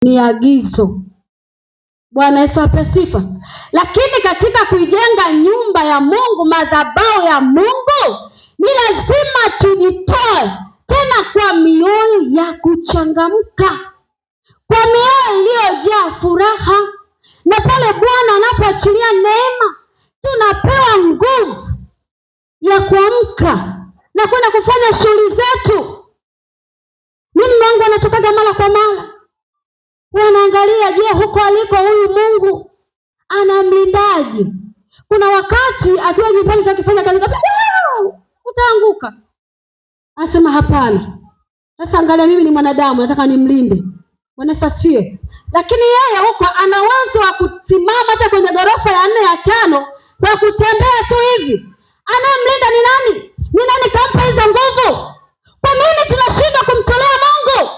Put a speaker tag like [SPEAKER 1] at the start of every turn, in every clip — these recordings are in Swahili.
[SPEAKER 1] Ni agizo. Bwana Yesu apewe sifa. Lakini katika kuijenga nyumba ya Mungu, madhabahu ya Mungu, ni lazima tujitoe tena kwa mioyo ya kuchangamka, kwa mioyo iliyojaa furaha. Na pale Bwana anapoachilia neema, tunapewa nguvu ya kuamka na kwenda kufanya shughuli zetu. Mimi wangu anatokaga mara kwa mara, wanaangalia, je, huko aliko huyu Mungu anamlindaje? Kuna wakati akiwa nyumbani akifanya kazi, utaanguka. Anasema hapana. Sasa angalia, mimi ni mwanadamu, nataka nimlinde. Bwana asifiwe. Lakini yeye huko ana uwezo wa kusimama hata kwenye ghorofa ya 4 ya 5 kwa kutembea tu hivi. Anayemlinda ni nani? Ni nani kampa hizo nguvu? Kwa nini tunashindwa kumtolea Mungu?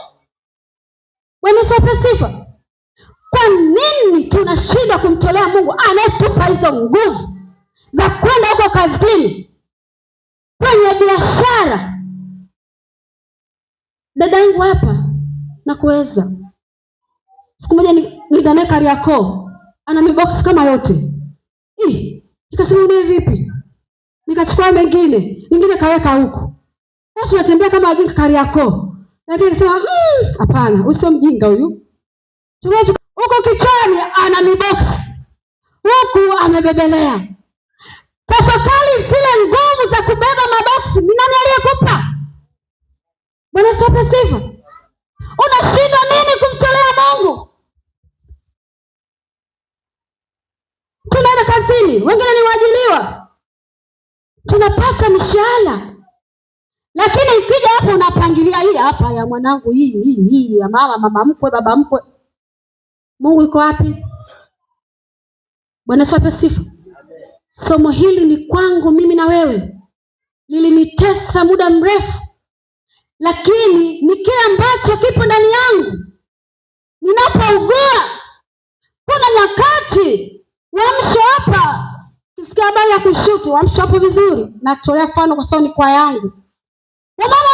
[SPEAKER 1] Bwana asifiwe sifa. Kwa nini tunashindwa kumtolea Mungu anayetupa hizo nguvu za kwenda huko kazini, kwenye biashara? Dadangu hapa nakuweza. Siku moja nilienda Kariakoo, ana mibox kama yote. Nikasema ni vipi? Nikachukua mengine, nyingine kaweka huko. Watu wanatembea kama wajinga Kariakoo. Lakini nikasema hapana, huyu sio mjinga huyu. Huko kichwani ana mibox, huku amebebelea. Tafakari zile nguvu za kubeba maboksi, ni nani aliyekupa? Bwana asifiwe sifa. Unashindwa nini kumtolea Mungu? Tunaenda kazini, wengine ni waajiriwa, tunapata mishahara, lakini ikija hapo unapangilia, hii hapa ya mwanangu, hii hii hii ya mama, mama mkwe, baba mkwe. Mungu yuko wapi? Bwana asifiwe sifa. Somo hili ni kwangu mimi na wewe, lilinitesa muda mrefu, lakini ni kile ambacho kipo ndani yangu. Ninapougua, kuna nyakati Uamsho hapa, kisikia habari ya kushuti, uamsho hapo vizuri. Natolea mfano kwa sababu ni kwa yangu. Wamama